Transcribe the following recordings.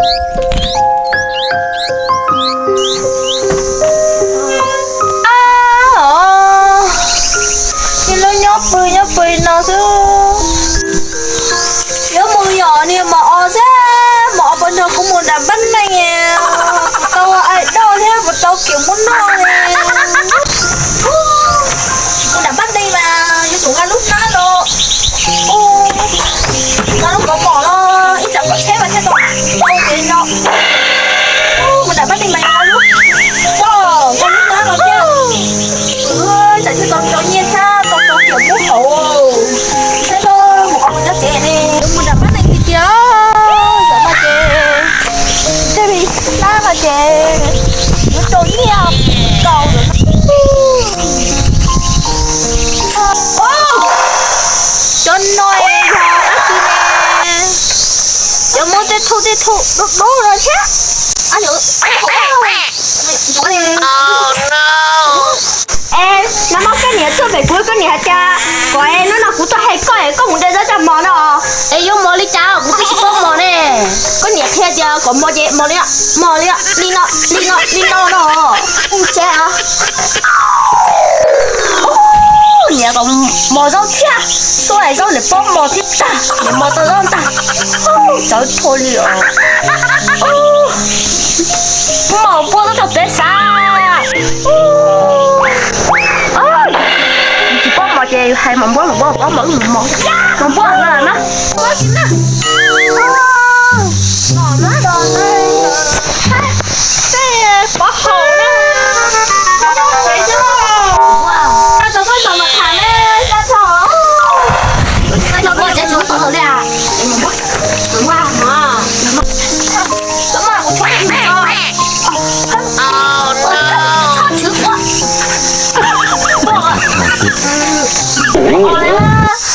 Niag lub nyob pw nyob pw no xwb. Yuav mus yos niag mos os xwb, mos os puas nrog kuv mus nram npab neeg, puas tau ua aim doj thiab puas tau kiam muab noj li. Mus nram npab neeg mas yuav tsum nqa lub hnab los, nqa lub kaus mom los ib tsam pom tsheb mas thiaj tau ua kev nyob. Mus nram npab neeg mas nqa lub, nqa lub hnab los thiab, ib tsam thiaj tau rau nyiaj thiab tau rau kiam muab hauv. Saib koj mus qhov mus nyob tsev ne, mus nram npab neeg tiag tiag, yog mas ces, tej li hnab mas ces yuav rau nyiaj kaus lawm. Cov no yog dab tsi ne? Cov muab tej thuj tej thuj dub dub no thiab. Es nag hmo koj niam tuaj pem kuv, koj niam hais tias kom es hnub no kuv tuaj hais koj es koj mus de zaub coj mos no. Es yuav mos li cas kuv twb tsis paub mos ne. Koj niam qhia tias kom mos ces mos li, mos li, li no, li no, li no no. Ub, tsev os. Niam kom mos zaub thiab, xub hais zaub niam paub mos thiab tag, niam mos tau zaub ntag. Txawv dhau li os. Mos npuaj zaub rau peb xav. Tsis paub mos ces hais mos npuaj, mos npuaj, mos npuaj, mos npuaj, mos npuaj no na. Tej pov haum na. Tau koj tau mas tham ne, tau tau. Tau koj tsev tsuv tau tau li a. Tau mas kuv tso tso. Tso tsuv ua.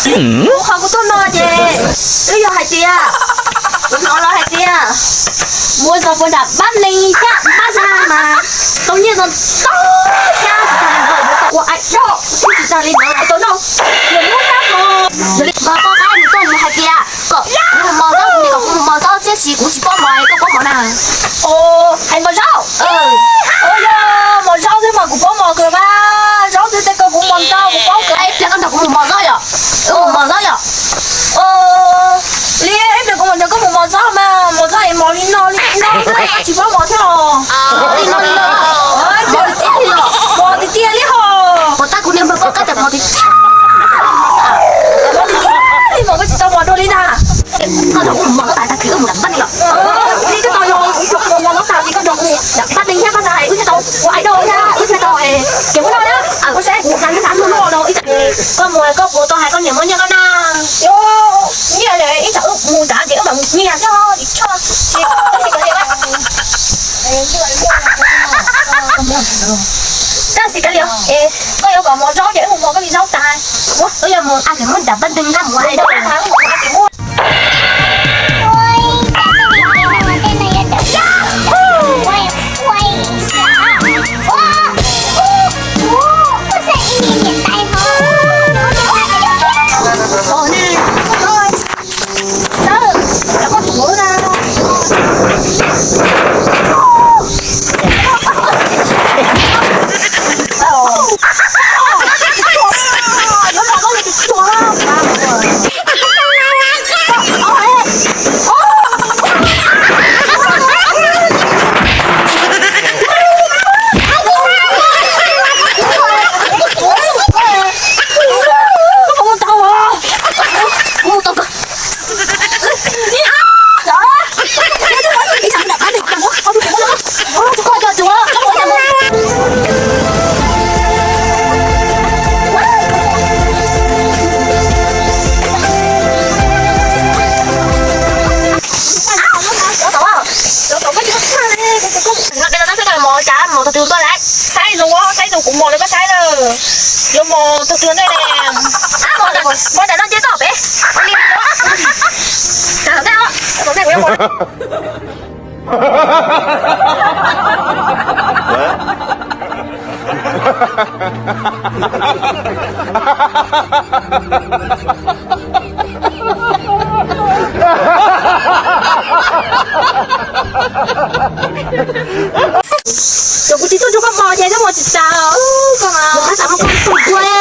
Kuv qhov kuv tuaj no ces twb yog hais tias, kuv hnov lawv hais tias mus zov puas nram pab neeg thiab pab zag mas tau nyiaj ntau ntau thiab tsis tas li ntawd yuav tau ua aim doj, tsis tas li ntawd tau noj, yuav muab rab hlo. Yog li koj qab mus tuaj mus hais tias kom kuv mus mos zaub, kom kuv mus mos zaub thiab, tsis kuv tsis paub mos, koj paub mos na. Hais mos zaub. Yog mos zaub xwb mas kuv paub mos kawg mas, zaub xwb tej ko kuv mos ntau kuv paub kawg. Ib pliag koj nrog kuv mus mos zaub yom? Mus mos zaub yom? Li ib pliag kuv mam nrog koj mus mos zaub mas, mos zaub es mos li no li no xwb, tsis paub mos thiab os. Li no li no. Mos tiag tiag li os. Mos tiag tiag li hos. Puas tab kuv niag npawg Paj Kab tias mos tiag tiag. Mos tiag tiag li mas koj tsis tau mos dua li ntag. Koj nrog kuv mus mos zaub tas tag kis wb mus nram pab neeg yom? Li koj tau yog kuv mus mos zaub tas ces koj nrog kuv mus nram pab neeg thiab pab zag, wb thiaj tau ua aim doj thiab wb thiaj tau es ces muab noj na. Koj saib kuv hnav hnab noj no ib tsam koj mus koj puas tau hais koj niam muab nyiaj koj na? Nyiaj ib tsam wb mus nrad ces wb mam mus nyiag xwb os, tsis tshua, tsis tau li. Tab sis kav liam, koj yuav kom mos zaub ces wb mus mos koj li zaub tas. Wb yuav mus a, muab nram pab neeg thiab mus a. Mos cas mos tog twg tuaj lawm? Saib zoo, saib zoo kuv mos rau koj saib na. Yuav mos tog twg ntej ne? Mos nram no nce toj pem. Tsam tom ntej, tsam tom ntej kuv yuav mos. Cov kuv tsis tuaj nrog koj mos ces koj mos tsis tas. Koj mas xav mus koj tus dua.